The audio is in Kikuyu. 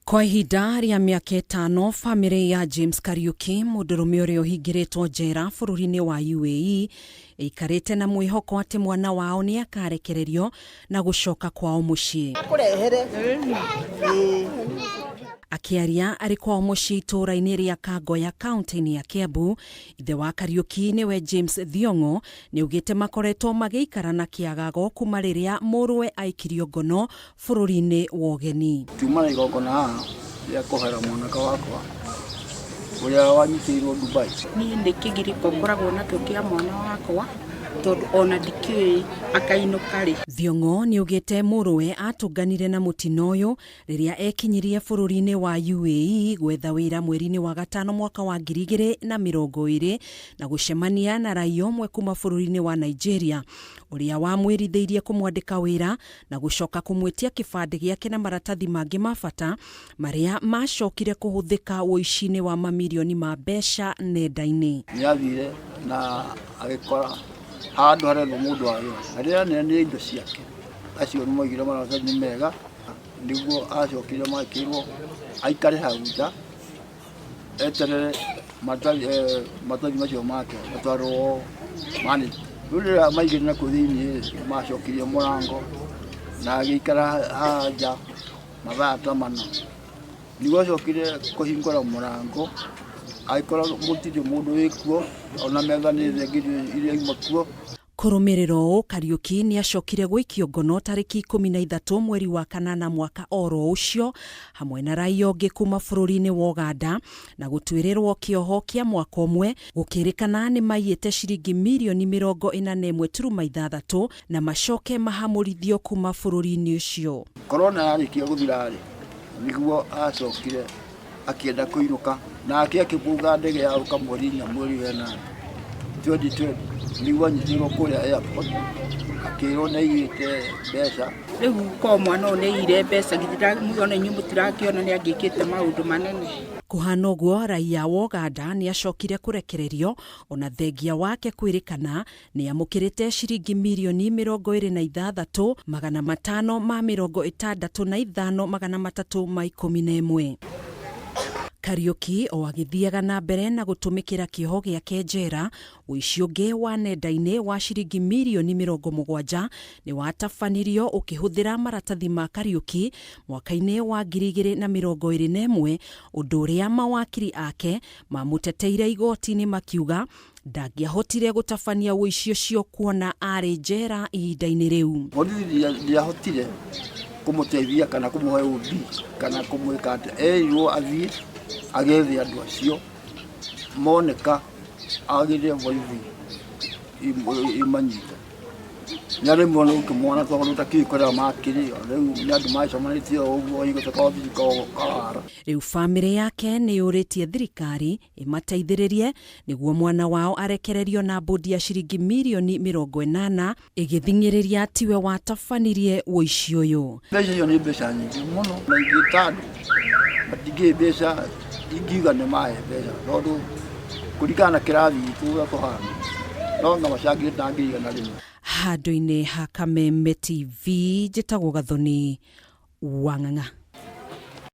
Kwa ihinda rĩa mĩaka ĩtano, famĩlĩ ya James Kariuki, mũndũrũme ũrĩa ũhingĩrĩtwo njera bũrũri-inĩ wa UAE, ĩikarĩte na mwĩhoko atĩ mwana wao nĩ akarekererio na gũcoka kwao mũciĩ. Akĩaria arĩ kwao mũciĩ itũũra-inĩ rĩa Kangoya kaunti-inĩ ya Kiambu, ithe wa Kariuki nĩwe James Thiong'o nĩaugĩte makoretwo magĩikara na kĩagago kuma rĩrĩa mũrũwe aikirio ngono bũrũri-inĩ wa ũgeni. Tuma na igongona haha rĩa kũhoera mwanake wakwa ũrĩa wanyitĩirwo Dubai. Niĩ nĩ kĩgirĩko ngoragwo nakĩo kĩa mwana wakwa tondũ ona ndikĩũĩ akainũka rĩ. Thiong'o nĩaugĩte mũrũwe atũnganire na mũtino ũyũ rĩrĩa ekinyirie bũrũri-inĩ wa UAE gwetha wĩra mweri-inĩ wa gatano mwaka wa 2020 na gũcemania na raia ũmwe kuma bũrũri-inĩ wa Nigeria ũrĩa wamwĩrithĩirie kũmwandĩka wĩra na gũcoka kũmwĩtia kĩbandĩ gĩake na maratathi mangĩ ma bata marĩa macokire kũhũthĩka ũici-inĩ wa mamirioni ma mbeca nenda-inĩ. Nĩ athire na agĩkora handũ harethwo mũndũ wa wĩra na rĩrĩa aneanire indo ciake acio nĩ maugire maratathi nĩ mega nĩguo acokire makĩrwo aikare hau nja eterere maratathi macio make matwarwo management. Rĩu rĩrĩa maingĩrire nakũu thĩiniĩ nĩ macokirie mũrango na agĩikara haha nja mathaa ta mana. Nĩguo acokire kũhingũra mũrango agĩkora gũtirĩ mũndũ wĩkuo ona metha nĩ thenge iria ima kuo. Kũrũmĩrĩra ũũ, Kariuki nĩ acokire gũikio ngono tarĩki 13 mweri wa kanana mwaka oro ũcio hamwe na raia ũngĩ kuma bũrũri-inĩ wa Ũganda na gũtuĩrĩrwo kĩoho kĩa mwaka ũmwe gũkĩrĩkana nĩ maiyĩte ciringi mirioni 41.6 na macoke mahamũrithio kuma bũrũri-inĩ ũcio. Korona yarĩkia gũthira-rĩ, nĩguo acokire akĩenda kũinũka nake akĩbunga ndege ya gũka mweri inya mweri wa ĩnana 2020 nĩguo anyitĩirwo kũrĩa airport akĩrwo nĩ aiyĩte mbeca. Rĩu korwo mwana ũyũ nĩ aiyire mbeca githĩ ona inyuĩ mũtirakĩona nĩ angĩkĩte maũndũ manene. Kũhana ũguo raia wa Ũganda nĩ acokire kũrekererio ona thengia wake kwĩrĩkana Nĩamũkĩrĩte ciringi mirioni 26 565 311. Kariũki o agĩthiaga na mbere na gũtũmĩkĩra kĩoho gĩake njera, ũici ũngĩ wa nenda-inĩ wa ciringi mirioni 70 nĩwatabanirio ũkĩhũthĩra maratathi ma Kariũki mwaka-inĩ wa 2021, ũndũ ũrĩa mawakiri ake mamũteteire igoti-inĩ makiuga Ndangĩahotire gũtabania ũici ũcio kuona aarĩ njera ihinda-inĩ rĩu. Borithi ndĩahotire kũmũteithia kana kũmũhe OB kana kũmwĩka atĩa, erirwo athiĩ agethe andũ acio moneka agĩrĩre borithi ĩmanyite. Nĩ arĩmwo nĩ ũkĩmwona tondũ ũtakĩũĩ kũrĩa makĩrĩ, rĩu nĩ andũ macemanĩtie o ũguo hingĩte kawabici kawara. Rĩu famĩlĩ yake nĩ yũrĩtie thirikari ĩmateithĩrĩrie nĩguo mwana wao arekererio na mbũndi ya ciringi mirioni 80 ĩgĩthing'ĩrĩria tiwe watabanirie ũici ũyũ. Mbeca icio nĩ mbeca nyingĩ mũno na ingĩta andũ matingĩhe mbeca ingiuga nĩ mahe mbeca tondũ kũringana na kĩrathi gitũ ũrĩa kũhana no anga macangĩre ta ngiri 100. Handũ-inĩ ha Kameme TV, njĩtagwo Gathoni Wang'ang'a.